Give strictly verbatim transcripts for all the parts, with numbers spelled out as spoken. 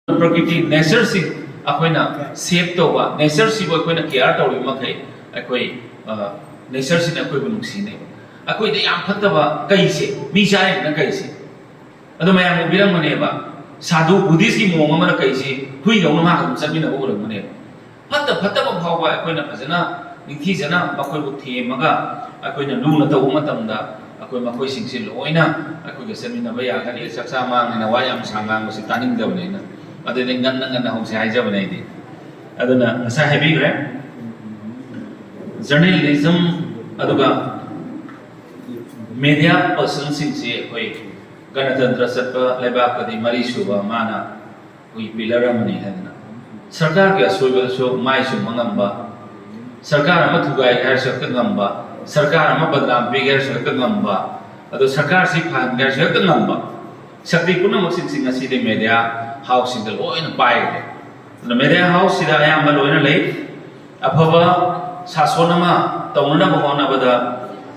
ꯄ꯭ꯔꯀ꯭ꯔꯤꯇꯤ, ꯅꯦꯆꯔꯁꯤ ꯑꯩꯈꯣꯏꯅ ꯁꯦꯞ ꯇꯧꯕ, ꯅꯦꯆꯔꯁꯤꯕꯨ ꯑꯩꯈꯣꯏꯅ ꯀꯦꯌꯔ ꯇꯧꯔꯤꯕ ꯃꯈꯩ ꯑꯩꯈꯣꯏ, ꯑ, ꯅꯦꯆꯔꯁꯤꯅ ꯑꯩꯈꯣꯏꯕꯨ ꯅꯨꯡꯁꯤꯅꯦꯕ꯫ ꯑꯩꯈꯣꯏꯗ ꯌꯥꯝ ꯐꯠꯇꯕ ꯀꯩꯁꯦ, ꯃꯤ ꯆꯥꯔꯤꯕꯅ ꯀꯩꯁꯦ꯫ ꯑꯗꯣ ꯃꯌꯥꯝ ꯎꯕꯤꯔꯝꯒꯅꯦꯕ, ꯁꯥꯙꯨ ꯕꯨꯙꯤꯁꯀꯤ ꯃꯑꯣꯡ ꯑꯃꯅ ꯀꯩꯁꯤ ꯍꯨꯏꯗꯧꯅ ꯃꯥꯒ ꯑꯗꯨꯝ ꯆꯠꯃꯤꯟꯅꯕ ꯎꯔꯝꯒꯅꯦꯕ꯫ ꯐꯠꯇ ꯐꯠꯇꯕ ꯐꯥꯎꯕ ꯑꯩꯈꯣꯏꯅ ꯐꯖꯅ ꯅꯤꯡꯊꯤꯖꯅ ꯃꯈꯣꯏꯕꯨ ꯊꯦꯝꯃꯒ ꯑꯩꯈꯣꯏꯅ ꯂꯨꯅ ꯇꯧꯕ ꯃꯇꯝꯗ ꯑꯩꯈꯣꯏ ꯃꯈꯣꯏꯁꯤꯡꯁꯤ ꯂꯣꯏꯅ ꯑꯩꯈꯣꯏꯒ ꯆꯠꯃꯤꯟꯅꯕ ꯌꯥꯒꯅꯤ꯫ ꯆꯥꯛꯆꯥ ꯃꯥꯡꯉꯦꯅ ꯋꯥ ꯌꯥꯝ ꯁꯥꯡ ꯉꯥꯡꯕꯁꯤ ꯇꯥꯅꯤꯡꯗꯕꯅꯤꯅ, ꯑꯗꯨꯗꯤ ꯉꯟꯅ ꯉꯟꯅ ꯍꯧꯁꯦ ꯍꯥꯏꯖꯕꯅꯦ ꯑꯩꯗꯤ꯫ ꯑꯗꯨꯅ ꯉꯁꯥꯏ ꯍꯥꯏꯕꯤꯈ꯭ꯔꯦ, ꯖꯔꯅꯦꯂꯤꯖꯝ ꯑꯗꯨꯒ ꯃꯦꯗꯤꯌꯥ ꯄꯔꯁꯟꯁꯤꯡꯁꯤ ꯑꯩꯈꯣꯏ ꯒꯅꯇꯟꯇ꯭ꯔ ꯆꯠꯄ ꯂꯩꯕꯥꯛꯇꯗꯤ ꯃꯔꯤꯁꯨꯕ ꯃꯥꯅ ꯑꯩꯈꯣꯏꯒꯤ ꯄꯤꯂꯔ ꯑꯃꯅꯤ ꯍꯥꯏꯗꯅ, ꯁꯔꯀꯥꯔꯒꯤ ꯑꯁꯣꯏꯕꯗꯁꯨ ꯃꯥꯏ ꯆꯨꯝꯕ ꯉꯝꯕ, ꯁꯔꯀꯥꯔ ꯑꯃ ꯊꯨꯒꯥꯏꯒꯦ ꯍꯥꯏꯔꯁꯨ ꯍꯦꯛꯇ ꯉꯝꯕ, ꯁꯔꯀꯥꯔ ꯑꯃ ꯕꯗꯅꯥꯝ ꯄꯤꯒꯦ ꯍꯥꯏꯔꯁꯨ ꯍꯦꯛꯇ ꯉꯝꯕ, ꯑꯗꯣ ꯁꯔꯀꯥꯔꯁꯤ ꯐꯍꯟꯒꯦ ꯍꯥꯏꯔꯁꯨ ꯍꯦꯛꯇ ꯉꯝꯕ ꯁꯛꯇꯤ ꯄꯨꯝꯅꯃꯛꯁꯤꯡꯁꯤ ꯉꯁꯤꯗꯤ ꯃꯦꯗꯤꯌꯥ ꯍꯥꯎꯁꯁꯤꯡꯗ ꯂꯣꯏꯅ ꯄꯥꯏꯈ꯭ꯔꯦ꯫ ꯑꯗꯨꯅ ꯃꯦꯗꯤꯌꯥ ꯍꯥꯎꯁꯁꯤꯗ ꯑꯌꯥꯝꯕ ꯂꯣꯏꯅ ꯂꯩ꯫ ꯑꯐꯕ ꯁꯥꯁꯣꯟ ꯑꯃ ꯇꯧꯅꯅꯕ ꯍꯣꯠꯅꯕꯗ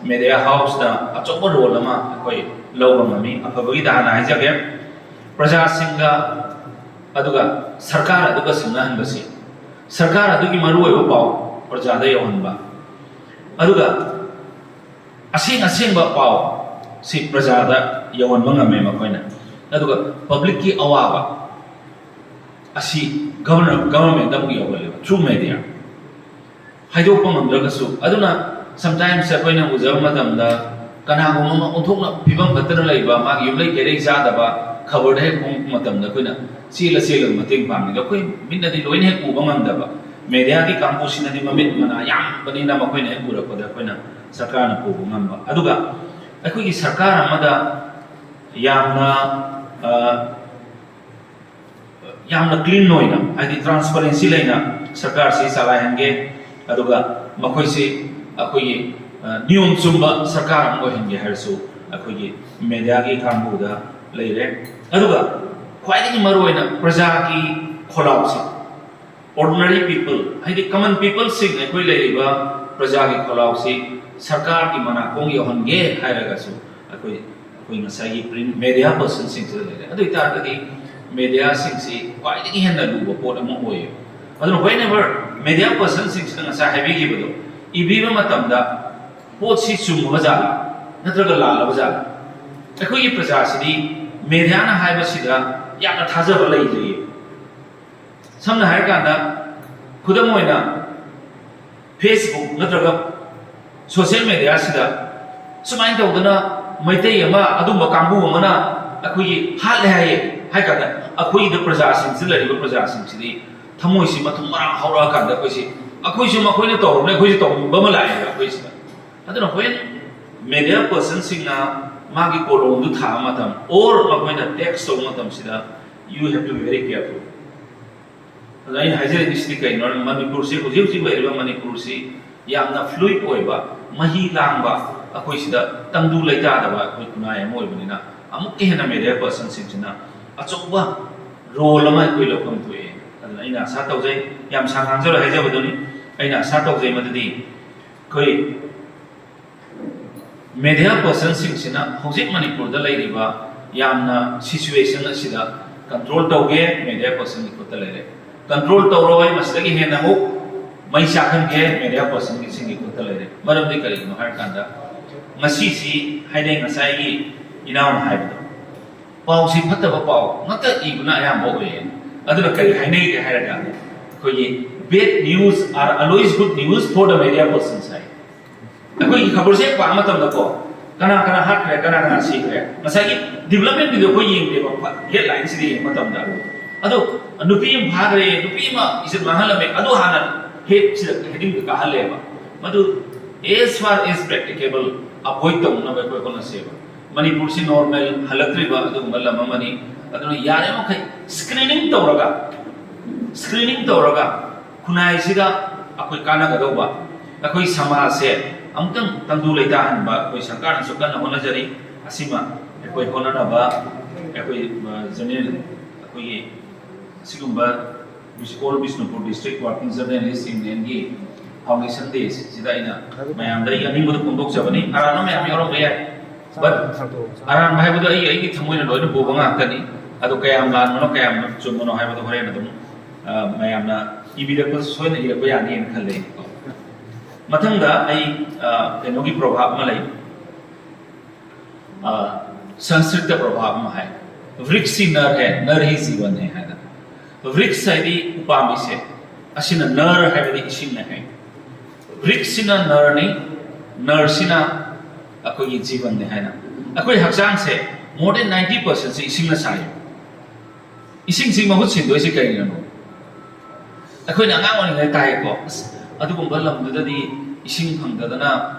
ꯃꯦꯗꯤꯌꯥ ꯍꯥꯎꯁꯇ ꯑꯆꯧꯕ ꯔꯣꯜ ꯑꯃ ꯑꯩꯈꯣꯏ ꯂꯧꯕ ꯉꯝꯃꯤ꯫ ꯑꯐꯕꯒꯤꯗ ꯍꯥꯟꯅ ꯍꯥꯏꯖꯒꯦ, ꯄ꯭ꯔꯖꯥꯁꯤꯡꯒ ꯑꯗꯨꯒ ꯁꯔꯀꯥꯔ ꯑꯗꯨꯒ ꯁꯤꯡꯅꯍꯟꯕꯁꯤ, ꯁꯔꯀꯥꯔ ꯑꯗꯨꯒꯤ ꯃꯔꯨꯑꯣꯏꯕ ꯄꯥꯎ ꯄ꯭ꯔꯖꯥꯗ ꯌꯧꯍꯟꯕ, ꯑꯗꯨꯒ ꯑꯁꯦꯡ ꯑꯁꯦꯡꯕ ꯄꯥꯎ ꯁꯤ ꯄ꯭ꯔꯖꯥꯗ ꯌꯧꯍꯟꯕ ꯉꯝꯃꯦ ꯃꯈꯣꯏꯅ꯫ ꯑꯗꯨꯒ ꯄꯕ꯭ꯂꯤꯛꯀꯤ ꯑꯋꯥꯕ ꯑꯁꯤ ꯒꯚꯔꯅꯔ, ꯒꯚꯔꯟꯃꯦꯟꯗ ꯑꯃꯨꯛ ꯌꯧꯍꯜꯂꯦꯕ through media꯫ ꯍꯥꯏꯗꯣꯛꯄ ꯉꯝꯗ꯭ꯔꯒꯁꯨ, ꯑꯗꯨꯅ sometimes ꯑꯩꯈꯣꯏꯅ ꯎꯖꯕ ꯃꯇꯝꯗ ꯀꯅꯥꯒꯨꯝꯕ ꯑꯃ ꯑꯣꯟꯊꯣꯛꯅ ꯐꯤꯕꯝ ꯐꯠꯇꯅ ꯂꯩꯕ, ꯃꯥꯒꯤ ꯌꯨꯝꯂꯩ ꯀꯩꯔꯩ ꯆꯥꯗꯕ ꯈꯕꯔꯗ ꯍꯦꯛ ꯐꯣꯡꯉꯛꯄ ꯃꯇꯝꯗ ꯑꯩꯈꯣꯏꯅ ꯆꯦꯜꯂ ꯆꯦꯜꯂꯒ ꯃꯇꯦꯡ ꯄꯥꯡꯉꯤꯗꯣ ꯑꯩꯈꯣꯏ ꯃꯤꯠꯅꯗꯤ ꯂꯣꯏꯅ ꯍꯦꯛ ꯎꯕ ꯉꯝꯗꯕ꯫ ꯃꯦꯗꯤꯌꯥꯒꯤ ꯀꯥꯡꯕꯨꯁꯤꯅꯗꯤ ꯃꯃꯤꯠ ꯃꯅꯥ ꯌꯥꯝꯕꯅꯤꯅ ꯃꯈꯣꯏꯅ ꯍꯦꯛ ꯎꯔꯛꯄꯗ ꯑꯩꯈꯣꯏꯅ ꯁꯔꯀꯥꯔꯅ ꯄꯨꯕ ꯉꯝꯕ꯫ ꯑꯗꯨꯒ ꯑꯩꯈꯣꯏꯒꯤ ꯁꯔꯀꯥꯔ ꯑꯃꯗ ꯌꯥꯝꯅ, ꯑ, ꯌꯥꯝꯅ ꯀ꯭ꯂꯤꯟ ꯑꯣꯏꯅ, ꯍꯥꯏꯗꯤ ꯇ꯭ꯔꯥꯟꯁꯄꯔꯦꯟꯁꯤ ꯂꯩꯅ ꯁꯔꯀꯥꯔꯁꯤ ꯆꯂꯥꯏꯍꯟꯒꯦ, ꯑꯗꯨꯒ ꯃꯈꯣꯏꯁꯤ ꯑꯩꯈꯣꯏꯒꯤ, ꯑ, ꯅꯤꯌꯣꯝ ꯆꯨꯝꯕ ꯁꯔꯀꯥꯔ ꯑꯃ ꯑꯣꯏꯍꯟꯒꯦ ꯍꯥꯏꯔꯁꯨ ꯑꯩꯈꯣꯏꯒꯤ ꯃꯦꯗꯤꯌꯥꯒꯤ ꯀꯥꯡꯕꯨꯗ ꯂꯩꯔꯦ꯫ ꯑꯗꯨꯒ ꯈ꯭ꯋꯥꯏꯗꯒꯤ ꯃꯔꯨꯑꯣꯏꯅ ꯄ꯭ꯔꯖꯥꯒꯤ ꯈꯣꯜꯂꯥꯎꯁꯦ, ordinary people, ꯍꯥꯏꯗꯤ ꯀꯃꯟ ꯄꯤꯄꯜꯁꯤꯡ, ꯑꯩꯈꯣꯏ ꯂꯩꯔꯤꯕ ꯄ꯭ꯔꯖꯥꯒꯤ ꯈꯣꯜꯂꯥꯎꯁꯤ ꯁꯔꯀꯥꯔꯒꯤ ꯃꯅꯥꯀꯣꯡ ꯌꯧꯍꯟꯒꯦ ꯍꯥꯏꯔꯒꯁꯨ ꯑꯩꯈꯣꯏ, ꯑꯩꯈꯣꯏ ꯉꯁꯥꯏꯒꯤ ꯄ꯭ꯔꯤꯟ ꯃꯦꯗꯤꯌꯥ ꯄꯔꯁꯟꯁꯤꯡꯁꯤꯗ ꯂꯩꯔꯦ꯫ ꯑꯗꯨ ꯑꯣꯏꯇꯥꯔꯒꯗꯤ ꯃꯦꯗꯤꯌꯥꯁꯤꯡꯁꯤ ꯈ꯭ꯋꯥꯏꯗꯒꯤ ꯍꯦꯟꯅ ꯂꯨꯕ ꯄꯣꯠ ꯑꯃ ꯑꯣꯏꯌꯦꯕ꯫ ꯑꯗꯨꯅ whenever media personꯁꯤꯡꯁꯤꯅ ꯉꯁꯥꯏ ꯍꯥꯏꯕꯤꯈꯤꯕꯗꯣ ꯏꯕꯤꯕ ꯃꯇꯝꯗ ꯄꯣꯠꯁꯤ ꯆꯨꯝꯃꯕ ꯖꯥꯠꯂꯥ ꯅꯠꯇ꯭ꯔꯒ ꯂꯥꯜꯂꯕ ꯖꯥꯠꯂꯥ? ꯑꯩꯈꯣꯏꯒꯤ ꯄ꯭ꯔꯖꯥꯁꯤꯗꯤ ꯃꯦꯗꯤꯌꯥꯅ ꯍꯥꯏꯕꯁꯤꯗ ꯌꯥꯝꯅ ꯊꯥꯖꯕ ꯂꯩꯖꯩꯌꯦ꯫ ꯁꯝꯅ ꯍꯥꯏꯔꯀꯥꯟꯗ, ꯈꯨꯗꯝ ꯑꯣꯏꯅ, Facebook ꯅꯠꯇ꯭ꯔꯒ social mediaꯁꯤꯗ ꯁꯨꯃꯥꯏꯅ ꯇꯧꯗꯅ ꯃꯩꯇꯩ ꯑꯃ, ꯑꯗꯨꯝꯕ ꯀꯥꯡꯕꯨ ꯑꯃꯅ ꯑꯩꯈꯣꯏꯒꯤ ꯍꯥꯠꯂꯦ ꯍꯥꯏꯌꯦ ꯍꯥꯏ ꯀꯥꯟꯗ, ꯑꯩꯈꯣꯏꯒꯤꯗ ꯄ꯭ꯔꯖꯥꯁꯤꯡꯁꯤ, ꯂꯩꯔꯤꯕ ꯄ꯭ꯔꯖꯥꯁꯤꯡꯁꯤꯗꯤ ꯊꯃꯣꯏꯁꯤ ꯃꯊꯨꯝ ꯃꯔꯥꯡ ꯍꯧꯔꯛꯑꯀꯥꯟꯗ ꯑꯩꯈꯣꯏꯁꯤ, ꯑꯩꯈꯣꯏꯁꯨ ꯃꯈꯣꯏꯅ ꯇꯧꯔꯕꯅꯤ, ꯑꯩꯈꯣꯏꯁꯨ ꯇꯧꯅꯤꯡꯕ ꯑꯃ ꯂꯥꯛꯑꯦꯕ ꯑꯩꯈꯣꯏꯁꯤꯗ꯫ ꯑꯗꯨꯅ when media personꯁꯤꯡꯅ ꯃꯥꯒꯤ ꯀꯣꯂꯣꯝꯗꯨ ꯊꯥꯕ ꯃꯇꯝ or ꯃꯈꯣꯏꯅ text ꯇꯧꯕ ꯃꯇꯝꯁꯤꯗ, you have to be very careful꯫ ꯑꯗ ꯑꯩꯅ ꯍꯥꯏꯖꯔꯤꯕꯁꯤꯗꯤ ꯀꯩꯅꯣ ꯍꯥꯏꯔ, ꯃꯅꯤꯄꯨꯔꯁꯤ ꯍꯧꯖꯤꯛ ꯍꯧꯖꯤꯛ ꯂꯩꯔꯤꯕ ꯃꯅꯤꯄꯨꯔꯁꯤ ꯌꯥꯝꯅ fluid ꯑꯣꯏꯕ, ꯃꯍꯤ ꯂꯥꯡꯕ, ꯑꯩꯈꯣꯏ ꯁꯤꯗ ꯇꯪꯗꯨ ꯂꯩꯇꯥꯗꯕ ꯑꯩꯈꯣꯏ ꯈꯨꯟꯅꯥꯏ ꯑꯃ ꯑꯣꯏꯕꯅꯤꯅ, ꯑꯃꯨꯛꯀ ꯍꯦꯟꯅ media personꯁꯤꯡꯁꯤꯅ ꯑꯆꯧꯕ role ꯑꯃ ꯑꯩꯈꯣꯏ ꯂꯧꯐꯝ ꯊꯣꯛꯑꯦ꯫ ꯑꯗꯨꯅ ꯑꯩꯅ ꯑꯁꯥ ꯇꯧꯖꯩ, ꯌꯥꯝ ꯁꯥꯡ ꯉꯥꯡꯖꯔꯣꯏ, ꯍꯥꯏꯖꯕꯗꯨꯅꯤ꯫ ꯑꯩꯅ ꯑꯁꯥ ꯇꯧꯖꯩ ꯃꯗꯨꯗꯤ ꯑꯩꯈꯣꯏ media personꯁꯤꯡꯁꯤꯅ ꯍꯧꯖꯤꯛ ꯃꯅꯤꯄꯨꯔꯗ ꯂꯩꯔꯤꯕ ꯌꯥꯝꯅ situation ꯑꯁꯤꯗ control ꯇꯧꯒꯦ, media personꯒꯤ ꯈꯨꯠꯇ ꯂꯩꯔꯦ꯫ Control ꯇꯧꯔꯣꯏ, ꯃꯁꯤꯗꯒꯤ ꯍꯦꯟꯅ ꯑꯃꯨꯛ ꯃꯩ ꯆꯥꯛꯍꯟꯒꯦ, media personꯒꯤꯁꯤꯡꯒꯤ ꯈꯨꯠꯇ ꯂꯩꯔꯦ꯫ ꯃꯔꯝꯗꯤ ꯀꯔꯤꯒꯤꯅꯣ ꯍꯥꯏꯔꯀꯥꯟꯗ, ꯉꯁꯤꯁꯤ ꯍꯥꯏꯅꯩ, ꯉꯁꯥꯏꯒꯤ ꯏꯅꯥꯎꯅ ꯍꯥꯏꯕꯗꯣ, ꯄꯥꯎꯁꯤ ꯐꯠꯇꯕ ꯄꯥꯎ ꯉꯥꯛꯇ ꯏꯕꯅ ꯑꯌꯥꯝꯕ ꯑꯣꯏꯌꯦ꯫ ꯑꯗꯨꯅ ꯀꯔꯤ ꯍꯥꯏꯅꯩꯒꯦ ꯍꯥꯏꯔꯒ, ꯑꯩꯈꯣꯏꯒꯤ bad news are always good news for the media persons ꯍꯥꯏ꯫ ꯑꯩꯈꯣꯏꯒꯤ ꯈꯕꯔꯁꯦ ꯍꯦꯛ ꯄꯥꯕ ꯃꯇꯝꯗꯀꯣ, ꯀꯅꯥ ꯀꯅꯥ ꯍꯥꯠꯈ꯭ꯔꯦ, ꯀꯅꯥ ꯀꯅꯥ ꯁꯤꯈ꯭ꯔꯦ, ꯉꯁꯥꯏꯒꯤ developmentꯒꯤꯗꯣ ꯑꯩꯈꯣꯏ ꯌꯦꯡꯗꯦꯕ, headlineꯁꯤꯗ ꯌꯦꯡꯕ ꯃꯇꯝꯗ꯫ ꯑꯗꯣ ꯅꯨꯄꯤ ꯑꯃ ꯐꯥꯈ꯭ꯔꯦ, ꯅꯨꯄꯤ ꯑꯃ ꯏꯖꯠ ꯃꯥꯡꯍꯜꯂꯝꯃꯦ, ꯑꯗꯨ ꯍꯥꯟꯅ headꯁꯤꯗ headingꯗ ꯀꯥꯍꯜꯂꯦꯕ꯫ ꯃꯗꯨ as far as practicable avoid ꯇꯧꯅꯕ ꯑꯩꯈꯣꯏ ꯍꯣꯠꯅꯁꯦꯕ꯫ ꯃꯅꯤꯄꯨꯔꯁꯤ normal ꯍꯜꯂꯛꯇ꯭ꯔꯤꯕ ꯑꯗꯨꯒꯨꯝꯕ ꯂꯝ ꯑꯃꯅꯤ꯫ ꯑꯗꯨꯅ ꯌꯥꯔꯤꯕ ꯃꯈꯩ screening ꯇꯧꯔꯒ, screening ꯇꯧꯔꯒ ꯈꯨꯟꯅꯥꯏꯁꯤꯗ ꯑꯩꯈꯣꯏ ꯀꯥꯟꯅꯒꯗꯧꯕ, ꯑꯩꯈꯣꯏ ꯁꯃꯥꯖꯁꯦ ꯑꯃꯨꯛꯇꯪ ꯇꯪꯗꯨ ꯂꯩꯇꯥꯍꯟꯕ ꯑꯩꯈꯣꯏ ꯁꯔꯀꯥꯔꯅꯁꯨ ꯀꯟꯅ ꯍꯣꯠꯅꯖꯔꯤ꯫ ꯑꯁꯤꯃ ꯑꯩꯈꯣꯏ ꯍꯣꯠꯅꯅꯕ ꯑꯩꯈꯣꯏ, ꯑ, journal, ꯑꯩꯈꯣꯏꯒꯤ ꯑꯁꯤꯒꯨꯝꯕ All Bishnupur District Working Journalist Unionꯒꯤ Foundation Day ꯁꯤꯗ ꯑꯩꯅ ꯃꯌꯥꯝꯗ ꯑꯩ ꯑꯅꯤꯡꯕꯗ ꯐꯣꯡꯗꯣꯛꯆꯕꯅꯤ꯫ ꯑꯔꯥꯟꯕ ꯃꯌꯥꯝ ꯌꯥꯎꯔꯝꯕ ꯌꯥꯏ, but ꯑꯔꯥꯟꯕ ꯍꯥꯏꯕꯗꯣ ꯑꯩ, ꯑꯩꯒꯤ ꯊꯃꯣꯏꯅ ꯂꯣꯏꯅ ꯄꯨꯕ ꯉꯥꯛꯇꯅꯤ꯫ ꯑꯗꯨ ꯀꯌꯥꯝ ꯂꯥꯟꯕꯅꯣ, ꯀꯌꯥꯝ ꯆꯨꯝꯕꯅꯣ ꯍꯥꯏꯕꯗꯣ ꯍꯣꯔꯦꯟ ꯑꯗꯨꯝ, ꯑ, ꯃꯌꯥꯝꯅ ꯏꯕꯤꯔꯛꯄ ꯁꯣꯏꯅ ꯏꯔꯛꯄ ꯌꯥꯅꯤꯅ ꯈꯜꯂꯦ꯫ ꯃꯊꯪꯗ ꯑꯩ, ꯑ, ꯀꯩꯅꯣꯒꯤ proverb ꯑꯃ ꯂꯩ꯫ ꯑ, ꯁꯪꯁꯀ꯭ꯔꯤꯠꯇ proverb ꯑꯃ ꯍꯥꯏ, "ꯕ꯭ꯔꯤꯛꯁꯤ ꯅꯔ ꯍꯦ, ꯅꯔ ꯍꯤ ꯖꯤꯕꯟ ꯍꯦ" ꯍꯥꯏꯅ꯫ ꯕ꯭ꯔꯤꯛꯁ ꯍꯥꯏꯗꯤ ꯎꯄꯥꯝꯕꯤꯁꯦ, ꯑꯁꯤꯅ ꯅꯔ ꯍꯥꯏꯕꯗꯤ ꯏꯁꯤꯡꯅ ꯍꯥꯏ꯫ ꯕ꯭ꯔꯤꯛꯁꯤꯅ ꯅꯔꯅꯤ, ꯅꯔꯁꯤꯅ ꯑꯩꯈꯣꯏꯒꯤ ꯖꯤꯕꯟꯅꯤ ꯍꯥꯏꯅ꯫ ꯑꯩꯈꯣꯏ ꯍꯛꯆꯥꯡꯁꯦ more than ninety percentꯁꯦ ꯏꯁꯤꯡꯅ ꯁꯥꯏ꯫ ꯏꯁꯤꯡꯁꯤ ꯃꯍꯨꯠ ꯁꯤꯟꯗꯣꯏꯁꯤ ꯀꯔꯤꯅꯣ? ꯑꯩꯈꯣꯏꯅ ꯑꯉꯥꯡ ꯑꯣꯏꯔꯤꯉꯩ ꯇꯥꯏꯀꯣ, "ꯑꯁ, ꯑꯗꯨꯒꯨꯝꯕ ꯂꯝꯗꯨꯗꯗꯤ ꯏꯁꯤꯡ ꯐꯪꯗꯗꯅ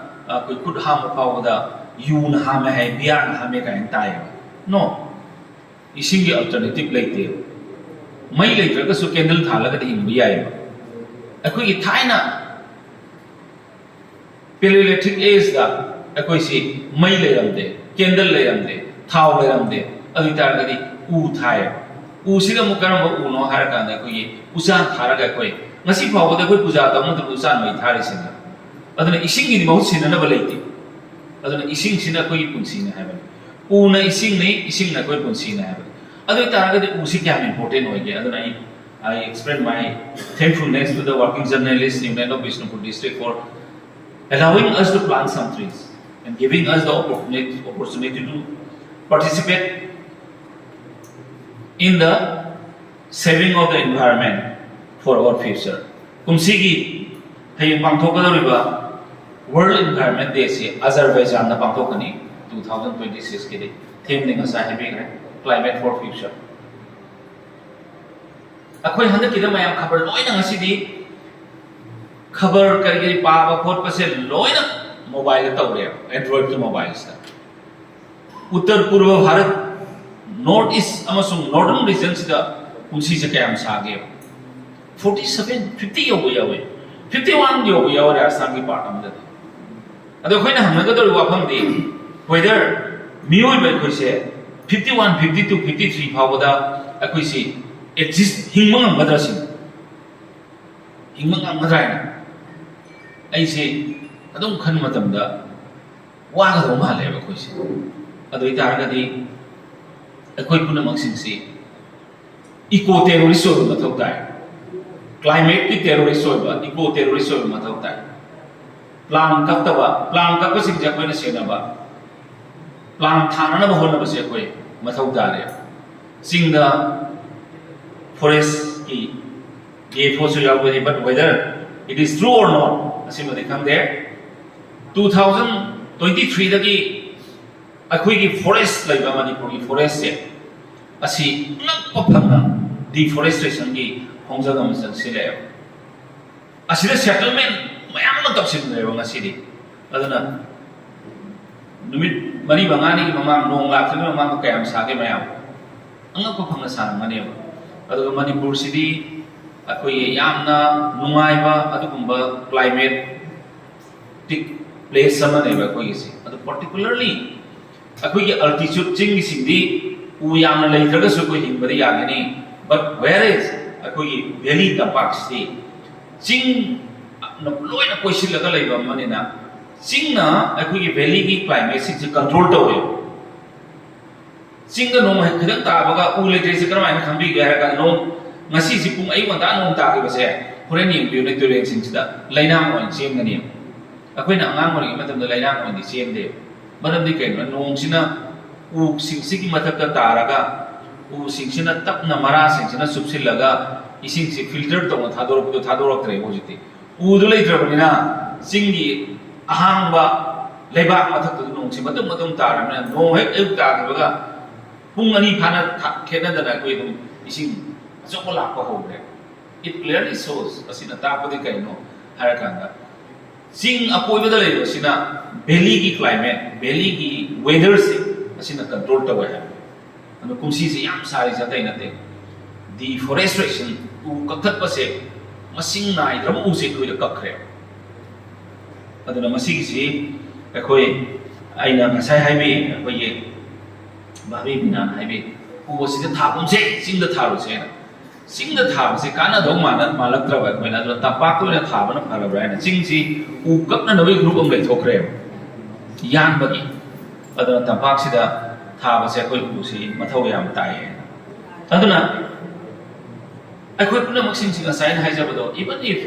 ꯑꯩꯈꯣꯏ ꯈꯨꯠ ꯍꯥꯝꯕ ꯐꯥꯎꯕꯗ ꯌꯨꯅ ꯍꯥꯝꯃꯦ ꯍꯥꯏ, ꯕꯤꯌꯥꯔꯅ ꯍꯥꯝꯃꯦ" ꯀꯥꯏꯅ ꯇꯥꯏꯌꯦꯕ꯫ No, ꯏꯁꯤꯡꯒꯤ alternative ꯂꯩꯇꯦꯕ꯫ ꯃꯩ ꯂꯩꯇ꯭ꯔꯒꯁꯨ candle ꯊꯥꯜꯂꯒꯗꯤ ꯍꯤꯡꯕ ꯌꯥꯏꯌꯦꯕ꯫ ꯑꯩꯈꯣꯏꯒꯤ ꯊꯥꯏꯅ Paleolithic ageꯗ ꯑꯩꯈꯣꯏꯁꯤ ꯃꯩ ꯂꯩꯔꯝꯗꯦ, candle ꯂꯩꯔꯝꯗꯦ, ꯊꯥꯎ ꯂꯩꯔꯝꯗꯦ꯫ ꯑꯗꯨ ꯑꯣꯏꯇꯥꯔꯒꯗꯤ ꯎ ꯊꯥꯏꯌꯦꯕ꯫ ꯎꯁꯤꯗ ꯑꯃꯨꯛ ꯀꯔꯝꯕ ꯎꯅꯣ ꯍꯥꯏꯔꯀꯥꯟꯗ ꯑꯩꯈꯣꯏꯒꯤ ꯎꯆꯥꯟ ꯊꯥꯔꯒ ꯑꯩꯈꯣꯏ ꯉꯁꯤ ꯐꯥꯎꯕꯗ ꯑꯩꯈꯣꯏ ꯄꯨꯖꯥ ꯇꯧꯕ ꯃꯇꯝꯗ ꯎꯆꯥꯟ ꯃꯩ ꯊꯥꯔꯤꯁꯤꯅ꯫ ꯑꯗꯨꯅ ꯏꯁꯤꯡꯒꯤꯗꯤ ꯃꯍꯨꯠ ꯁꯤꯟꯅꯅꯕ ꯂꯩꯇꯦ꯫ ꯑꯗꯨꯅ ꯏꯁꯤꯡꯁꯤꯅ ꯑꯩꯈꯣꯏꯒꯤ ꯄꯨꯟꯁꯤꯅꯤ ꯍꯥꯏꯕꯅꯤ꯫ ꯎꯅ ꯏꯁꯤꯡꯅꯤ, ꯏꯁꯤꯡꯅ ꯑꯩꯈꯣꯏ ꯄꯨꯟꯁꯤꯅꯤ ꯍꯥꯏꯕꯅꯤ꯫ ꯑꯗꯨ ꯑꯣꯏꯇꯥꯔꯒꯗꯤ ꯎꯁꯤ ꯀꯌꯥꯝ important ꯑꯣꯏꯒꯦ? ꯑꯗꯨꯅ ꯑꯩ, I express my thankfulness to the Working Journalist Union of Bishnupur District for allowing us to plant some trees and giving us the opportunity, opportunity to participate in the saving of the environment for our future. ꯀꯨꯝꯁꯤꯒꯤ ꯍꯌꯦꯡ ꯄꯥꯡꯊꯣꯛꯀꯗꯧꯔꯤꯕ World Environment Day ꯑꯁꯤ Azerbaijanꯗ ꯄꯥꯡꯊꯣꯛꯀꯅꯤ, two thousand twenty sixꯀꯤꯗꯤ꯫ Themeꯗꯤ ꯉꯁꯥꯏ ꯍꯥꯏꯕꯤꯈ꯭ꯔꯦ, Climate for Future꯫ ꯑꯩꯈꯣꯏ ꯍꯟꯗꯛꯀꯤꯗ ꯃꯌꯥꯝ ꯈꯕꯔ ꯂꯣꯏꯅ ꯉꯁꯤꯗꯤ ꯈꯕꯔ ꯀꯔꯤ ꯀꯔꯤ ꯄꯥꯕ ꯈꯣꯠꯄꯁꯦ ꯂꯣꯏꯅ mobileꯗ ꯇꯧꯔꯦꯕ, Androidꯀꯤ mobileꯁꯤꯗ꯫ ꯎꯠꯇꯔ ꯄꯨꯔꯕ ꯚꯥꯔꯠ, North East ꯑꯃꯁꯨꯡ Northern regionꯁꯤꯗ ꯀꯨꯝꯁꯤꯁꯦ ꯀꯌꯥꯝ ꯁꯥꯒꯦ? Forty seven, fifty ꯌꯧꯕ ꯌꯥꯎꯋꯦ, fifty one ꯌꯧꯕ ꯌꯥꯎꯋꯦ ꯔꯥꯖꯁꯊꯥꯟꯒꯤ part ꯑꯃꯗꯗꯤ꯫ ꯑꯗꯣ ꯑꯩꯈꯣꯏꯅ ꯍꯪꯅꯒꯗꯧꯔꯤꯕ ꯋꯥꯐꯝꯗꯤ, whether ꯃꯤꯑꯣꯏꯕ ꯑꯩꯈꯣꯏꯁꯦ fifty one, fifty two, fifty three ꯐꯥꯎꯕꯗ ꯑꯩꯈꯣꯏꯁꯤ exist, ꯍꯤꯡꯕ ꯉꯝꯒꯗ꯭ꯔꯥ ꯁꯤꯅꯤ꯫ ꯍꯤꯡꯕ ꯉꯝꯒꯗ꯭ꯔꯥ ꯍꯥꯏꯅ ꯑꯩꯁꯦ ꯑꯗꯨꯝ ꯈꯟꯕ ꯃꯇꯝꯗ ꯋꯥꯒꯗꯧꯕ ꯃꯥꯜꯂꯦꯕ ꯑꯩꯈꯣꯏꯁꯦ꯫ ꯑꯗꯨ ꯑꯣꯏꯇꯥꯔꯒꯗꯤ ꯑꯩꯈꯣꯏ ꯄꯨꯝꯅꯃꯛꯁꯤꯡꯁꯤ ꯏꯀꯣ ꯇꯦꯔꯣꯔꯤꯁ ꯑꯣꯏꯕ ꯃꯊꯧ ꯇꯥꯏ꯫ ꯀ꯭ꯂꯥꯏꯃꯦꯠꯀꯤ ꯇꯦꯔꯣꯔꯤꯁ ꯑꯣꯏꯕ, ꯏꯀꯣ ꯇꯦꯔꯣꯔꯤꯁ ꯑꯣꯏꯕ ꯃꯊꯧ ꯇꯥꯏ꯫ ꯄ꯭ꯂꯥꯟ ꯀꯛꯇꯕ, ꯄ꯭ꯂꯥꯟ ꯀꯛꯄꯁꯤꯡꯁꯦ ꯑꯩꯈꯣꯏꯅ ꯁꯦꯟꯅꯕ, ꯄ꯭ꯂꯥꯟ ꯊꯥꯅꯅꯕ ꯍꯣꯠꯅꯕꯁꯦ ꯑꯩꯈꯣꯏ ꯃꯊꯧ ꯇꯥꯔꯦ꯫ ꯆꯤꯡꯗ ꯐꯣꯔꯦꯁꯀꯤ ꯗꯤ ꯑꯦꯐ ꯑꯣꯁꯨ ꯌꯥꯎꯕꯅꯤ, but whether it is true or not, ꯑꯁꯤꯃꯗꯤ ꯈꯪꯗꯦ꯫ ꯇꯨ ꯊꯥꯎꯖꯟ ꯇ꯭ꯋꯦꯟꯇꯤ ꯊ꯭ꯔꯤꯗꯒꯤ ꯑꯩꯈꯣꯏꯒꯤ ꯐꯣꯔꯦꯁ ꯂꯩꯕ, ꯃꯅꯤꯄꯨꯔꯒꯤ ꯐꯣꯔꯦꯁꯁꯦ, ꯑꯁꯤ ꯑꯉꯛꯄ ꯐꯪꯅ ꯗꯤꯐꯣꯔꯦꯁꯇ꯭ꯔꯦꯁꯟꯒꯤ ꯈꯣꯡꯖꯪ ꯑꯃ ꯆꯪꯁꯤꯜꯂꯛꯑꯦꯕ꯫ ꯑꯁꯤꯗ ꯁꯦꯇꯜꯃꯦꯟ ꯃꯌꯥꯝ ꯑꯃ ꯇꯧꯁꯤꯟꯈ꯭ꯔꯦꯕ ꯉꯁꯤꯗꯤ꯫ ꯑꯗꯨꯅ ꯅꯨꯃꯤꯠ ꯃꯔꯤ ꯃꯉꯥꯅꯤꯒꯤ ꯃꯃꯥꯡ, ꯅꯣꯡ ꯂꯥꯛꯇ꯭ꯔꯤꯉꯩ ꯃꯃꯥꯡꯗ ꯀꯌꯥꯝ ꯁꯥꯒꯦ ꯃꯌꯥꯝ? ꯑꯉꯛꯄ ꯐꯪꯅ ꯁꯥꯔꯝꯒꯅꯦꯕ꯫ ꯑꯗꯨꯒ ꯃꯅꯤꯄꯨꯔꯁꯤꯗꯤ ꯑꯩꯈꯣꯏꯒꯤ ꯌꯥꯝꯅ ꯅꯨꯡꯉꯥꯏꯕ ꯑꯗꯨꯒꯨꯝꯕ ꯀ꯭ꯂꯥꯏꯃꯦꯠ ꯄ꯭ꯂꯦꯁ ꯑꯃꯅꯦꯕ ꯑꯩꯈꯣꯏꯒꯤꯁꯦ꯫ ꯑꯗꯨ ꯄꯥꯔꯇꯤꯀꯨꯂꯔꯂꯤ ꯑꯩꯈꯣꯏꯒꯤ ꯑꯜꯇꯤꯆꯨꯠ ꯆꯤꯡꯒꯤꯁꯤꯡꯗꯤ ꯎ ꯌꯥꯝꯅ ꯂꯩꯇ꯭ꯔꯒꯁꯨ ꯑꯩꯈꯣꯏ ꯍꯤꯡꯕꯗꯤ ꯌꯥꯒꯅꯤ꯫ But whereas ꯑꯩꯈꯣꯏꯒꯤ ꯚꯦꯂꯤ ꯇꯝꯄꯥꯛꯁꯤꯗꯤ ꯆꯤꯡꯅ ꯂꯣꯏꯅ ꯀꯣꯏꯁꯤꯜꯂꯒ ꯂꯩꯕ ꯑꯃꯅꯤꯅ, ꯆꯤꯡꯅ ꯑꯩꯈꯣꯏꯒꯤ ꯚꯦꯂꯤꯒꯤ ꯀ꯭ꯂꯥꯏꯃꯦꯠꯁꯤꯡꯁꯦ ꯀꯟꯇ꯭ꯔꯣꯜ ꯇꯧꯋꯦꯕ꯫ ꯆꯤꯡꯗ ꯅꯣꯡ ꯍꯦꯛ ꯈꯤꯇꯪ ꯇꯥꯕꯒ ꯎ ꯂꯩꯇ꯭ꯔꯤꯁꯦ ꯀꯔꯝꯍꯥꯏꯅ ꯈꯪꯕꯤꯒꯦ ꯍꯥꯏꯔꯒ, ꯅꯣꯡ, ꯉꯁꯤꯁꯤ ꯄꯨꯡ ꯑꯌꯨꯛ ꯉꯟꯇꯥ ꯅꯣꯡ ꯇꯥꯈꯤꯕꯁꯦ, ꯍꯣꯔꯦꯟ ꯌꯦꯡꯕꯤꯌꯨꯅꯦ, ꯇꯨꯔꯦꯜꯁꯤꯡꯁꯤꯗ ꯂꯩꯅꯥꯡ ꯑꯣꯏꯅ ꯆꯦꯟꯒꯅꯤ꯫ ꯑꯩꯈꯣꯏꯅ ꯑꯉꯥꯡ ꯑꯣꯏꯔꯤꯉꯩ ꯃꯇꯝꯗ ꯂꯩꯅꯥꯡ ꯑꯣꯏꯅꯗꯤ ꯆꯦꯟꯗꯦ꯫ ꯃꯔꯝꯗꯤ ꯀꯩꯅꯣ? ꯅꯣꯡꯁꯤꯅ ꯎꯁꯤꯡꯁꯤꯒꯤ ꯃꯊꯛꯇ ꯇꯥꯔꯒ, ꯎꯁꯤꯡꯁꯤꯅ ꯇꯞꯅ, ꯃꯔꯥꯁꯤꯡꯁꯤꯅ ꯆꯨꯞꯁꯤꯜꯂꯒ ꯏꯁꯤꯡꯁꯤ ꯐꯤꯜꯇꯔ ꯇꯧꯅ ꯊꯥꯗꯣꯔꯛꯄꯗꯣ ꯊꯥꯗꯣꯔꯛꯇ꯭ꯔꯦꯕ ꯍꯧꯖꯤꯛꯇꯤ꯫ ꯎꯗꯨ ꯂꯩꯇ꯭ꯔꯕꯅꯤꯅ ꯆꯤꯡꯒꯤ ꯑꯍꯥꯡꯕ ꯂꯩꯕꯥꯛ ꯃꯊꯛꯇꯨꯗ ꯅꯣꯡꯁꯤ ꯃꯇꯨꯝ ꯃꯇꯨꯝ ꯇꯥꯔꯕꯅꯤꯅ, ꯅꯣꯡ ꯍꯦꯛ ꯑꯌꯨꯛ ꯇꯥꯈꯤꯕꯒ ꯄꯨꯡ ꯑꯅꯤ ꯐꯥꯅ ꯊꯥ-, ꯈꯦꯠꯅꯗꯅ ꯑꯩꯈꯣꯏ ꯑꯗꯨꯝ ꯏꯁꯤꯡ ꯑꯆꯧꯕ ꯂꯥꯛꯄ ꯍꯧꯈ꯭ꯔꯦ꯫ It clearly shows, ꯑꯁꯤꯅ ꯇꯥꯛꯄꯗꯤ ꯀꯩꯅꯣ ꯍꯥꯏꯔꯀꯥꯟꯗ, ꯆꯤꯡ ꯑꯀꯣꯏꯕꯗ ꯂꯩꯕꯁꯤꯅ ꯚꯦꯂꯤꯒꯤ ꯀ꯭ꯂꯥꯏꯃꯦꯠ, ꯚꯦꯂꯤꯒꯤ ꯋꯦꯗꯔꯁꯦ ꯑꯁꯤꯅ ꯀꯟꯇ꯭ꯔꯣꯜ ꯇꯧꯋꯦ ꯍꯥꯏꯕ꯫ ꯑꯗꯨ ꯀꯨꯝꯁꯤꯁꯦ ꯌꯥꯝ ꯁꯥꯔꯤꯁꯦ ꯑꯇꯩ ꯅꯠꯇꯦ, ꯗꯤꯐꯣꯔꯦꯁꯇ꯭ꯔꯦꯁꯟ, ꯎ ꯀꯛꯊꯠꯄꯁꯦ ꯃꯁꯤꯡ ꯅꯥꯏꯗ꯭ꯔꯕ ꯎꯁꯦ ꯑꯩꯈꯣꯏꯗ ꯀꯛꯈ꯭ꯔꯦ꯫ ꯑꯗꯨꯅ ꯃꯁꯤꯒꯤꯁꯤ ꯑꯩꯈꯣꯏ, ꯑꯩꯅ ꯉꯁꯥꯏ ꯍꯥꯏꯕꯤ, ꯑꯩꯈꯣꯏꯒꯤ ꯚꯥꯕꯤ ꯃꯤꯅꯥꯅ ꯍꯥꯏꯕꯤ, ꯎ ꯑꯁꯤꯗ ꯊꯥꯒꯨꯝꯁꯦ, ꯆꯤꯡꯗ ꯊꯥꯔꯨꯁꯦꯅ꯫ ꯆꯤꯡꯗ ꯊꯥꯕꯁꯦ ꯀꯥꯟꯅꯗꯧ ꯃꯥꯟꯅ-, ꯃꯥꯜꯂꯛꯇ꯭ꯔꯕ ꯑꯩꯈꯣꯏꯅ, ꯑꯗꯨꯅ ꯇꯝꯄꯥꯛꯇ ꯑꯣꯏꯅ ꯊꯥꯕꯅ ꯐꯔꯕ꯭ꯔꯥ ꯍꯥꯏꯅ ꯆꯤꯡꯁꯤ ꯎ ꯀꯛꯅꯅꯕꯒꯤ ꯒ꯭ꯔꯨꯞ ꯑꯃ ꯂꯩꯊꯣꯛꯈ꯭ꯔꯦꯕ, ꯌꯥꯟꯕꯒꯤ꯫ ꯑꯗꯨꯅ ꯇꯝꯄꯥꯛꯁꯤꯗ ꯊꯥꯕꯁꯦ ꯑꯩꯈꯣꯏ ꯎꯁꯤ ꯃꯊꯧ ꯌꯥꯝ ꯇꯥꯏ꯫ ꯑꯗꯨꯅ ꯑꯩꯈꯣꯏ ꯄꯨꯝꯅꯃꯛꯁꯤꯡꯁꯤ ꯉꯁꯥꯏ ꯑꯩꯅ ꯍꯥꯏꯖꯕꯗꯣ, even if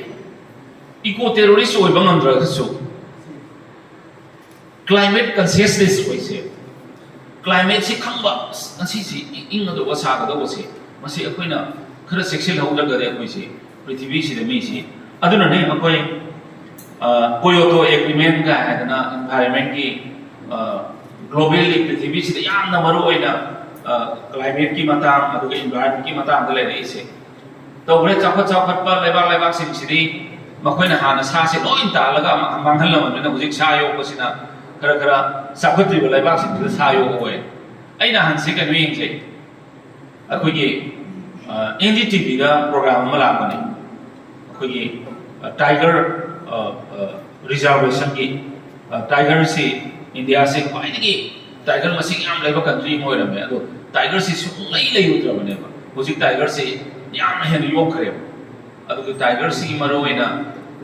eco terrorist ꯑꯣꯏꯕ ꯉꯝꯗ꯭ꯔꯒꯁꯨ, climate consciousness ꯑꯣꯏꯁꯦ, climate ꯁꯤ ꯈꯪꯕ, ꯑꯁ, ꯉꯁꯤꯁꯤ ꯏꯪꯒꯗꯧꯕ, ꯁꯥꯒꯗꯧꯕꯁꯦ, ꯃꯁꯤ ꯑꯩꯈꯣꯏꯅ ꯈꯔ ꯆꯦꯛꯁꯤꯜꯍꯧꯗ꯭ꯔꯒꯗꯤ ꯑꯩꯈꯣꯏꯁꯤ, ꯄ꯭ꯔꯤꯊꯤꯕꯤꯁꯤꯗ ꯃꯤꯁꯤ, ꯑꯗꯨꯅꯅꯦ ꯑꯩꯈꯣꯏ ꯀꯣꯌꯣꯇꯣ ꯑꯦꯒ꯭ꯔꯤꯃꯦꯟꯒ ꯍꯥꯏꯗꯅ environment ꯀꯤ, globally ꯄ꯭ꯔꯤꯊꯤꯕꯤꯁꯤꯗ ꯌꯥꯝꯅ ꯃꯔꯨ ꯑꯣꯏꯅ climate ꯀꯤ ꯃꯇꯥꯡ, ꯑꯗꯨꯒ environment ꯀꯤ ꯃꯇꯥꯡꯗ ꯂꯩꯔꯛꯏꯁꯦ꯫ ꯇꯧꯈ꯭ꯔꯦ, ꯆꯥꯎꯈꯠ ꯆꯥꯎꯈꯠꯄ ꯂꯩꯕꯥꯛ ꯂꯩꯕꯥꯛꯁꯤꯡꯁꯤꯗꯤ ꯃꯈꯣꯏꯅ ꯍꯥꯟꯅ ꯁꯥꯁꯦ ꯂꯣꯏ ꯇꯥꯜꯂꯒ ꯑꯃ ꯃꯥꯡꯍꯜꯂꯕꯅꯤꯅ, ꯍꯧꯖꯤꯛ ꯁꯥ ꯌꯣꯛꯄꯁꯤꯅ ꯈꯔ ꯈꯔ ꯆꯥꯎꯈꯠꯇ꯭ꯔꯤꯕ ꯂꯩꯕꯥꯛꯁꯤꯡꯁꯤꯗ ꯁꯥ ꯌꯣꯛꯑꯣꯏ꯫ ꯑꯩꯅ ꯍꯟꯁꯤ ꯀꯩꯅꯣ ꯌꯦꯡꯖꯩ, ꯑꯩꯈꯣꯏꯒꯤ ꯑꯦꯟ ꯗꯤ ꯇꯤ ꯚꯤꯗ ꯄ꯭ꯔꯣꯒ꯭ꯔꯥꯝ ꯑꯃ ꯂꯥꯛꯄꯅꯦ, ꯑꯩꯈꯣꯏꯒꯤ tiger reservation ꯒꯤ꯫ Tiger ꯁꯤ, ꯏꯟꯗꯤꯌꯥꯁꯤ ꯈ꯭ꯋꯥꯏꯗꯒꯤ tiger ꯃꯁꯤꯡ ꯌꯥꯝ ꯂꯩꯕ country ꯑꯃ ꯑꯣꯏꯔꯝꯃꯦ꯫ ꯑꯗꯣ tiger ꯁꯤ ꯁꯨꯡꯂꯩ ꯂꯩꯔꯨꯗ꯭ꯔꯕꯅꯦꯕ꯫ ꯍꯧꯖꯤꯛ tiger ꯁꯤ ꯌꯥꯝꯅ ꯍꯦꯟꯅ ꯌꯣꯛꯈ꯭ꯔꯦꯕ꯫ ꯑꯗꯨꯒ tiger ꯁꯤꯒꯤ ꯃꯔꯨꯑꯣꯏꯅ,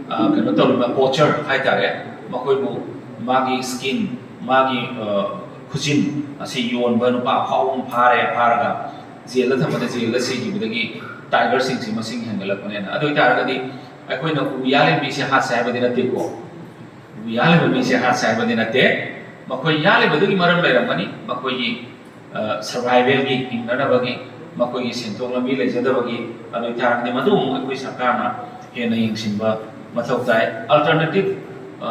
ꯑ, ꯀꯩꯅꯣ ꯇꯧꯔꯤꯕ poacher ꯍꯥꯏꯇꯥꯔꯦ, ꯃꯈꯣꯏꯕꯨ ꯃꯥꯒꯤ skin, ꯃꯥꯒꯤ, ꯑ, ꯈꯨꯖꯤꯟ ꯑꯁꯤ ꯌꯣꯟꯕ ꯅꯨꯄꯥ ꯑꯐꯥꯎꯕ ꯑꯃ ꯐꯥꯔꯦ, ꯐꯥꯔꯒ ꯖꯦꯜꯗ ꯊꯝꯕꯗ ꯖꯦꯜꯗ ꯁꯤꯈꯤꯕꯗꯒꯤ tiger ꯁꯤꯡꯁꯤ ꯃꯁꯤꯡ ꯍꯦꯟꯒꯠꯂꯛꯄꯅꯦꯅ꯫ ꯑꯗꯨ ꯑꯣꯏꯇꯥꯔꯒꯗꯤ ꯑꯩꯈꯣꯏꯅ ꯎ ꯌꯥꯜꯂꯤꯕ ꯃꯤꯁꯦ ꯍꯥꯠꯁꯦ ꯍꯥꯏꯕꯗꯤ ꯅꯠꯇꯦꯀꯣ꯫ ꯎ ꯌꯥꯜꯂꯤꯕ ꯃꯤꯁꯦ ꯍꯥꯠꯁꯦ ꯍꯥꯏꯕꯗꯤ ꯅꯠꯇꯦ꯫ ꯃꯈꯣꯏ ꯌꯥꯜꯂꯤꯕꯗꯨꯒꯤ ꯃꯔꯝ ꯂꯩꯔꯝꯒꯅꯤ, ꯃꯈꯣꯏꯒꯤ, ꯑ, survival ꯒꯤ, ꯍꯤꯡꯅꯅꯕꯒꯤ, ꯃꯈꯣꯏꯒꯤ ꯁꯦꯟꯊꯣꯛ ꯂꯝꯕꯤ ꯂꯩꯖꯗꯕꯒꯤ꯫ ꯑꯗꯨ ꯑꯣꯏꯇꯥꯔꯒꯗꯤ ꯃꯗꯨ ꯑꯃꯨꯛ ꯑꯩꯈꯣꯏ ꯁꯔꯀꯥꯔꯅ ꯍꯦꯟꯅ ꯌꯦꯡꯁꯤꯟꯕ ꯃꯊꯧ ꯇꯥꯏ꯫ Alternative, ꯑ,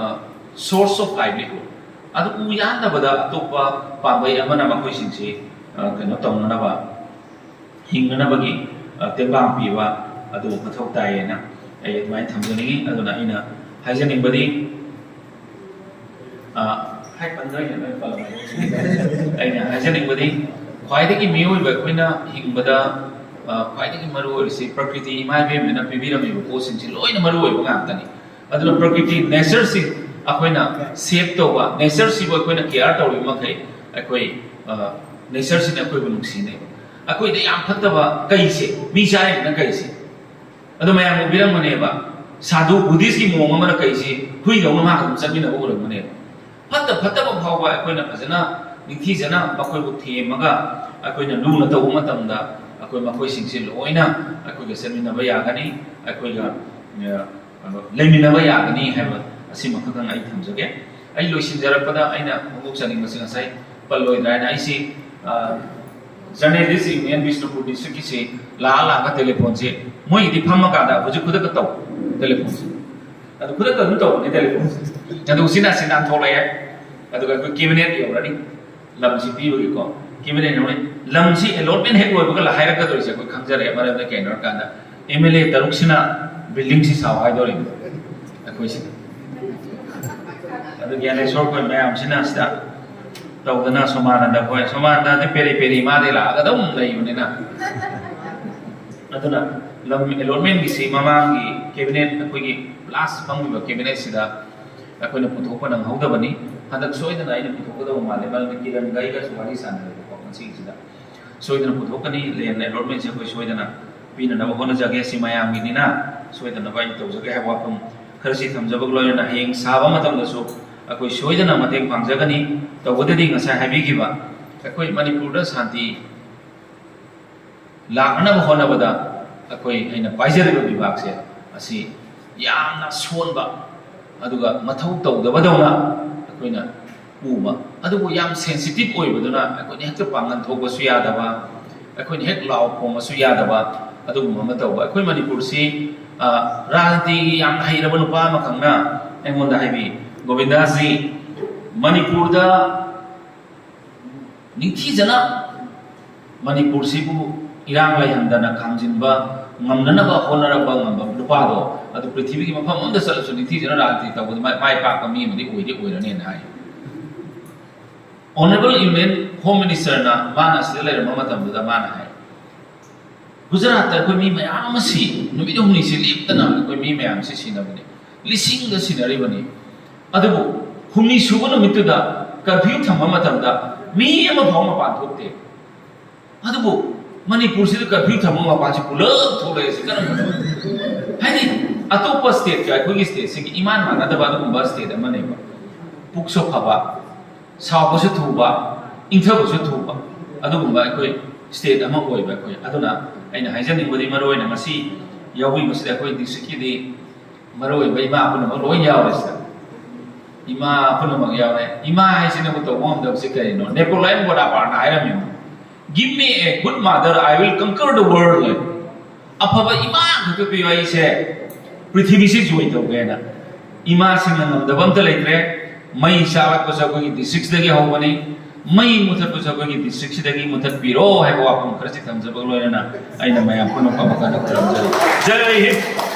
source of livelihood, ꯑꯗꯨ ꯎ ꯌꯥꯟꯗꯕꯗ ꯑꯇꯣꯞꯄ ꯄꯥꯝꯕꯩ ꯑꯃꯅ ꯃꯈꯣꯏꯁꯤꯡꯁꯤ, ꯑ, ꯀꯩꯅꯣ ꯇꯧꯅꯅꯕ, ꯍꯤꯡꯅꯅꯕꯒꯤ, ꯑ, ꯇꯦꯡꯕꯥꯡ ꯄꯤꯕ ꯑꯗꯨ ꯃꯊꯧ ꯇꯥꯏꯌꯦꯅ ꯑꯩ ꯑꯗꯨꯃꯥꯏꯅ ꯊꯝꯖꯅꯤꯡꯉꯤ꯫ ꯑꯗꯨꯅ ꯑꯩꯅ ꯍꯥꯏꯖꯅꯤꯡꯕꯗꯤ, ꯑ, ꯍꯥꯏ ꯄꯟꯗꯣꯏꯅꯦ, ꯂꯣꯏ ꯄꯜꯂꯝꯃꯦ꯫ ꯑꯩꯅ ꯍꯥꯏꯖꯅꯤꯡꯕꯗꯤ, ꯈ꯭ꯋꯥꯏꯗꯒꯤ ꯃꯤꯑꯣꯏꯕ ꯑꯩꯈꯣꯏꯅ ꯍꯤꯡꯕꯗ, ꯑ, ꯈ꯭ꯋꯥꯏꯗꯒꯤ ꯃꯔꯨ ꯑꯣꯏꯔꯤꯁꯤ ꯄ꯭ꯔꯀ꯭ꯔꯤꯇꯤ ꯏꯃꯥ ꯏꯕꯦꯝꯃꯅ ꯄꯤꯕꯤꯔꯝꯃꯤꯕ ꯄꯣꯠꯁꯤꯡꯁꯤ ꯂꯣꯏꯅ ꯃꯔꯨ ꯑꯣꯏꯕ ꯉꯥꯛꯇꯅꯤ꯫ ꯑꯗꯨꯅ ꯄ꯭ꯔꯀ꯭ꯔꯤꯇꯤ, nature ꯁꯤ ꯑꯩꯈꯣꯏꯅ save ꯇꯧꯕ, nature ꯁꯤꯕꯨ ꯑꯩꯈꯣꯏꯅ care ꯇꯧꯔꯤꯕ ꯃꯈꯩ ꯑꯩꯈꯣꯏ, ꯑ, nature ꯁꯤꯅ ꯑꯩꯈꯣꯏꯕꯨ ꯅꯨꯡꯁꯤꯅꯦꯕ꯫ ꯑꯩꯈꯣꯏꯗ ꯌꯥꯝ ꯐꯠꯇꯕ ꯀꯩꯁꯦ, ꯃꯤ ꯆꯥꯔꯤꯕꯅ ꯀꯩꯁꯦ, ꯑꯗꯣ ꯃꯌꯥꯝ ꯎꯕꯤꯔꯝꯒꯅꯦꯕ, ꯁꯥꯙꯨ Buddhist ꯀꯤ monk ꯑꯃꯅ ꯀꯩꯁꯤ ꯍꯨꯏꯗꯧꯅ ꯃꯥꯒ ꯑꯗꯨꯝ ꯆꯠꯃꯤꯟꯅꯕ ꯎꯔꯝꯒꯅꯦꯕ꯫ ꯐꯠꯇ ꯐꯠꯇꯕ ꯐꯥꯎꯕ ꯑꯩꯈꯣꯏꯅ ꯐꯖꯅ ꯅꯤꯡꯊꯤꯖꯅ ꯃꯈꯣꯏꯕꯨ ꯊꯦꯝꯃꯒ ꯑꯩꯈꯣꯏꯅ ꯂꯨꯅ ꯇꯧꯕ ꯃꯇꯝꯗ ꯑꯩꯈꯣꯏ ꯃꯈꯣꯏꯁꯤꯡꯁꯦ ꯂꯣꯏꯅ ꯑꯩꯈꯣꯏꯒ ꯆꯠꯃꯤꯟꯅꯕ ꯌꯥꯒꯅꯤ, ꯑꯩꯈꯣꯏꯒ, ꯑ, ꯀꯩꯅꯣ, ꯂꯩꯃꯤꯟꯅꯕ ꯌꯥꯒꯅꯤ ꯍꯥꯏꯕ ꯑꯁꯤꯃꯈꯛꯇꯪ ꯑꯩ ꯊꯝꯖꯒꯦ꯫ ꯑꯩ ꯂꯣꯏꯁꯤꯟꯖꯔꯛꯄꯗ ꯑꯩꯅ ꯐꯣꯡꯗꯣꯛꯆꯅꯤꯡꯕꯁꯤ ꯉꯁꯥꯏ ꯄꯜꯂꯣꯏꯗ꯭ꯔꯥ ꯍꯥꯏꯅ ꯑꯩꯁꯤ, ꯑ, Journalist Union ꯕꯤꯁꯅꯨꯄꯨꯔ district ꯀꯤꯁꯤ ꯂꯥꯛꯑ ꯂꯥꯛꯑꯒ telephone ꯁꯦ ꯃꯣꯏꯒꯤꯗꯤ ꯐꯝꯃꯀꯥꯟꯗ ꯍꯧꯖꯤꯛ ꯈꯨꯗꯛꯇ ꯇꯧ telephone ꯁꯦ꯫ ꯑꯗꯨ ꯈꯨꯗꯛꯇ ꯑꯗꯨꯝ ꯇꯧꯕꯅꯤ telephone ꯁꯦ꯫ ꯑꯗꯨ ꯎꯆꯤꯟ ꯅꯥꯆꯤꯟ ꯅꯥꯟꯊꯣꯛꯂꯛꯑꯦ꯫ ꯑꯗꯨꯒ ꯑꯩꯈꯣꯏ cabinet ꯌꯧꯔꯅꯤ꯫ ꯂꯝꯁꯤ ꯄꯤꯕꯒꯤꯀꯣ꯫ Cabinet ꯌꯧꯔꯅꯤ꯫ ꯂꯝꯁꯤ allotment ꯍꯦꯛ ꯂꯣꯏꯕꯒ ꯍꯥꯏꯔꯛꯀꯗꯧꯔꯤꯁꯦ ꯑꯩꯈꯣꯏ ꯈꯪꯖꯔꯦ꯫ ꯃꯔꯝꯗꯤ ꯀꯩꯅꯣ ꯍꯥꯏꯔꯀꯥꯟꯗ M L A ꯇꯔꯨꯛꯁꯤꯅ building ꯁꯤ ꯁꯥꯎ ꯍꯥꯏꯗꯧꯔꯤꯕꯅꯤ ꯑꯩꯈꯣꯏꯁꯤꯗ꯫ ꯑꯗꯨ ꯒ꯭ꯌꯥꯅꯦꯁꯣꯔ ꯈꯣꯏ ꯃꯌꯥꯝꯁꯤꯅ ꯁꯤꯗ ꯇꯧꯗꯅ ꯁꯣꯃꯥꯅꯟꯗ ꯈꯣꯏ, ꯁꯣꯃꯥꯅꯟꯗꯗꯤ ꯄꯦꯔꯤ ꯄꯦꯔꯤ ꯃꯥꯗꯤ ꯂꯥꯛꯑꯒ ꯑꯗꯨꯝ ꯂꯩꯕꯅꯤꯅ꯫ ꯑꯗꯨꯅ ꯂꯝ allotment ꯒꯤꯁꯤ ꯃꯃꯥꯡꯒꯤ cabinet, ꯑꯩꯈꯣꯏꯒꯤ last ꯐꯝꯈꯤꯕ cabinet ꯁꯤꯗ ꯑꯩꯈꯣꯏꯅ ꯄꯨꯊꯣꯛꯄ ꯅꯪꯍꯧꯗꯕꯅꯤ꯫ ꯍꯟꯗꯛ ꯁꯣꯏꯗꯅ ꯑꯩꯅ ꯄꯨꯊꯣꯛꯀꯗꯕ ꯃꯥꯜꯂꯦ, ꯃꯔꯝꯗꯤ ꯀꯤꯔꯟꯒ ꯑꯩꯒꯁꯨ ꯋꯥꯔꯤ ꯁꯥꯟꯅꯔꯦꯕꯀꯣ ꯉꯁꯤꯒꯤꯁꯤꯗ꯫ ꯁꯣꯏꯗꯅ ꯄꯨꯊꯣꯛꯀꯅꯤ, land allotment ꯁꯦ ꯑꯩꯈꯣꯏ ꯁꯣꯏꯗꯅ ꯄꯤꯅꯅꯕ ꯍꯣꯠꯅꯖꯒꯦ꯫ ꯁꯤ ꯃꯌꯥꯝꯒꯤꯅꯤꯅ ꯁꯣꯏꯗꯅꯕ ꯑꯩꯅ ꯇꯧꯖꯒꯦ ꯍꯥꯏꯕ ꯋꯥꯐꯝ ꯈꯔꯁꯤ ꯊꯝꯖꯕꯒ ꯂꯣꯏꯅꯅ ꯍꯌꯦꯡ ꯁꯥꯕ ꯃꯇꯝꯗꯁꯨ ꯑꯩꯈꯣꯏ ꯁꯣꯏꯗꯅ ꯃꯇꯦꯡ ꯄꯥꯡꯖꯒꯅꯤ꯫ ꯇꯧꯕꯗꯗꯤ ꯉꯁꯥꯏ ꯍꯥꯏꯕꯤꯈꯤꯕ ꯑꯩꯈꯣꯏ ꯃꯅꯤꯄꯨꯔꯗ ꯁꯥꯟꯇꯤ ꯂꯥꯛꯅꯅꯕ ꯍꯣꯠꯅꯕꯗ ꯑꯩꯈꯣꯏ, ꯑꯩꯅ ꯄꯥꯏꯖꯔꯤꯕ ꯕꯤꯚꯥꯒꯁꯦ ꯑꯁꯤ ꯌꯥꯝꯅ ꯁꯣꯟꯕ, ꯑꯗꯨꯒ ꯃꯊꯧ ꯇꯧꯗꯕꯗꯧꯅ ꯑꯩꯈꯣꯏꯅ ꯎꯕ, ꯑꯗꯨꯕꯨ ꯌꯥꯝ sensitive ꯑꯣꯏꯕꯗꯨꯅ ꯑꯩꯈꯣꯏꯅ ꯍꯦꯛꯇ ꯄꯥꯡꯒꯟ ꯊꯣꯛꯄꯁꯨ ꯌꯥꯗꯕ, ꯑꯩꯈꯣꯏꯅ ꯍꯦꯛ ꯂꯥꯎ ꯈꯣꯡꯕꯁꯨ ꯌꯥꯗꯕ, ꯑꯗꯨꯒꯨꯝꯕ ꯑꯃ ꯇꯧꯕ꯫ ꯑꯩꯈꯣꯏ ꯃꯅꯤꯄꯨꯔꯁꯤ, ꯑ, ꯔꯥꯖꯅꯤꯇꯤꯒꯤ ꯌꯥꯝꯅ ꯍꯩꯔꯕ ꯅꯨꯄꯥ ꯑꯃꯈꯛꯅ ꯑꯩꯉꯣꯟꯗ ꯍꯥꯏꯕꯤ, "ꯒꯣꯕꯤꯟꯗꯥꯁꯖꯤ, ꯃꯅꯤꯄꯨꯔꯗ ꯅꯤꯡꯊꯤꯖꯅ ꯃꯅꯤꯄꯨꯔꯁꯤꯕꯨ ꯏꯔꯥꯡ ꯂꯩꯍꯟꯗꯅ ꯈꯥꯝꯖꯤꯟꯕ ꯉꯝꯅꯅꯕ ꯍꯣꯠꯅꯔꯛꯄ ꯉꯝꯕ ꯅꯨꯄꯥꯗꯣ, ꯑꯗꯨ ꯄ꯭ꯔꯤꯊꯤꯕꯤꯒꯤ ꯃꯐꯝ ꯑꯃꯗ ꯆꯠꯂꯁꯨ ꯅꯤꯡꯊꯤꯖꯅ ꯔꯥꯖꯅꯤꯇꯤ ꯇꯧꯕꯗ ꯃꯥꯏ, ꯃꯥꯏ ꯄꯥꯛꯄ ꯃꯤ ꯑꯃꯗꯤ ꯑꯣꯏꯗꯤ ꯑꯣꯏꯔꯅꯦꯅ" ꯍꯥꯏ꯫ Honourable Union Home Minister ꯅ ꯃꯥꯅ ꯑꯁꯤꯗ ꯂꯩꯔꯝꯕ ꯃꯇꯝꯗꯨꯗ ꯃꯥꯅ ꯍꯥꯏ, "ꯒꯨꯖꯔꯥꯠꯇ ꯑꯩꯈꯣꯏ ꯃꯤ ꯃꯌꯥꯝ ꯑꯃ ꯁꯤ, ꯅꯨꯃꯤꯠ ꯍꯨꯝꯅꯤꯁꯤ ꯂꯦꯞꯇꯅ ꯑꯩꯈꯣꯏ ꯃꯤ ꯃꯌꯥꯝꯁꯤ ꯁꯤꯅꯕꯅꯦ, ꯂꯤꯁꯤꯡꯗ ꯁꯤꯅꯔꯤꯕꯅꯤ, ꯑꯗꯨꯕꯨ ꯍꯨꯝꯅꯤ ꯁꯨꯕ ꯅꯨꯃꯤꯠꯇꯨꯗ curfew ꯊꯝꯕ ꯃꯇꯝꯗ ꯃꯤ ꯑꯃꯐꯥꯎ ꯃꯄꯥꯟ ꯊꯣꯛꯇꯦ꯫ ꯑꯗꯨꯕꯨ ꯃꯅꯤꯄꯨꯔꯁꯤꯗ curfew ꯊꯝꯕ ꯃꯄꯥꯟꯁꯤ ꯄꯨꯂꯞ ꯊꯣꯛꯂꯛꯑꯦ꯫ ꯁꯤ ꯀꯔꯝꯕꯅꯣ?" ꯍꯥꯏꯗꯤ ꯑꯇꯣꯞꯄ state ꯀ ꯑꯩꯈꯣꯏꯒꯤ state ꯁꯤꯒꯤ ꯏꯃꯥꯟ ꯃꯥꯟꯅꯗꯕ ꯑꯗꯨꯒꯨꯝꯕ state ꯑꯃꯅꯦꯕ꯫ ꯄꯨꯛꯁꯨ ꯐꯕ, ꯁꯥꯎꯕꯁꯨ ꯊꯨꯕ, ꯏꯪꯊꯕꯁꯨ ꯊꯨꯕ ꯑꯗꯨꯒꯨꯝꯕ ꯑꯩꯈꯣꯏ ꯁ꯭ꯇꯦꯠ ꯑꯃ ꯑꯣꯏꯕ ꯑꯩꯈꯣꯏ꯫ ꯑꯗꯨꯅ ꯑꯩꯅ ꯍꯥꯏꯖꯅꯤꯡꯕꯗꯤ, ꯃꯔꯨ ꯑꯣꯏꯅ ꯉꯁꯤ ꯌꯥꯎꯕꯤꯕꯁꯤꯗ ꯑꯩꯈꯣꯏ ꯗꯤꯁꯇ꯭ꯔꯤꯛꯀꯤꯗꯤ ꯃꯔꯨ ꯑꯣꯏꯕ ꯏꯃꯥ ꯄꯨꯝꯅꯃꯛ ꯂꯣꯏ ꯌꯥꯎꯔꯦ ꯁꯤꯗ꯫ ꯏꯃꯥ ꯄꯨꯝꯅꯃꯛ ꯌꯥꯎꯔꯦ꯫ ꯏꯃꯥ ꯍꯥꯏꯁꯤꯅꯕꯨ ꯇꯧꯕ ꯉꯝꯗꯕꯁꯤ ꯀꯔꯤꯅꯣ? ꯅꯦꯄꯣꯂꯤꯌꯟ ꯕꯣꯅꯥꯄꯥꯔꯠꯅ ꯍꯥꯏꯔꯝꯃꯤꯕ, "Give me a good mother, I will conquer the world" ꯍꯥꯏ꯫ ꯑꯐꯕ ꯏꯃꯥ ꯈꯛꯇ ꯄꯤꯌꯨ, ꯑꯩꯁꯦ ꯄ꯭ꯔꯤꯊꯤꯕꯤꯁꯤ ꯖꯣꯏ ꯇꯧꯒꯦꯅ꯫ ꯏꯃꯥꯁꯤꯡꯅ ꯉꯝꯗꯕ ꯑꯝꯇ ꯂꯩꯇ꯭ꯔꯦ꯫ ꯃꯩ ꯆꯥꯛꯂꯛꯄꯁꯨ ꯑꯩꯈꯣꯏꯒꯤ ꯗꯤꯁꯇ꯭ꯔꯤꯛꯁꯤꯗꯒꯤ ꯍꯧꯕꯅꯤ꯫ ꯃꯩ ꯃꯨꯊꯠꯄꯁꯨ ꯑꯩꯈꯣꯏꯒꯤ ꯗꯤꯁꯇ꯭ꯔꯤꯛꯁꯤꯗꯒꯤ ꯃꯨꯊꯠꯄꯤꯔꯣ ꯍꯥꯏꯕ ꯋꯥꯐꯝ ꯈꯔꯁꯤ ꯊꯝꯖꯕꯒ ꯂꯣꯏꯅꯅ ꯑꯩꯅ ꯃꯌꯥꯝ ꯄꯨꯝꯅꯃꯛ ꯑꯃꯨꯛ ꯍꯟꯅ ꯈꯨꯔꯨꯝꯖꯔꯤ꯫ ꯖꯩ ꯍꯤꯟꯗ꯫